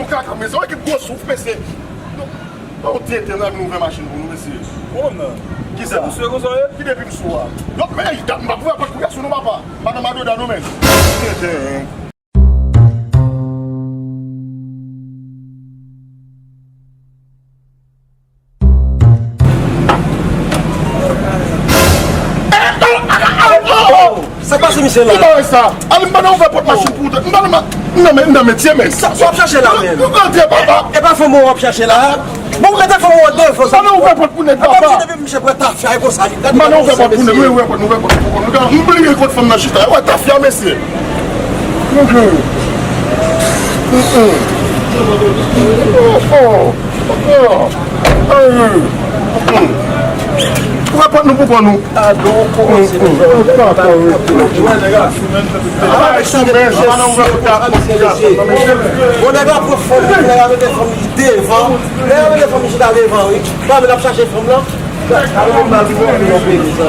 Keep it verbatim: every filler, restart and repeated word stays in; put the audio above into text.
Kaka, mesye, wè ki gwo souf, mesye. Non, non, tenten nan nou ouvè machin pou nou, mesye. Bon, nan. Kisa? Misye konsa ye? Ki depi m sou a? Lòt, men, m pa pou wè pòt pou gason non, papa. Madan Madoda, non, men. Tenten. Sa k pase misye la? Ki bagay sa? Ale, m pa nan ouvè pòt machin pou ou. M pa nan ma-, m nan men, m nan men, tye men. Sa, sa w ap chache la menm? Nou rantre, papa. E pa fanm ou w ap chache la? Bon, ou mete fanm ou an devan sa. M pa nan ouvè pòt pou nèg, papa. Depi misye pran tafya, e konsa li. M pa nan ouvè pòt pou nèg, wi, ouvè pòt, ouvè pòt pou nou. M bliye kot fanm nan chita. Wè tafya, mesye. Mm-mm. Mm-mm. Oh, oh. Ou ka pot nou pou kò nou. Bon, nèg la pran fanm, nèg la mete fanm li devan. Nèg la mete fanm li chita devan, wi. Fanm l ap chache fanm lan. Gade yon mal pou yon peyi, sa.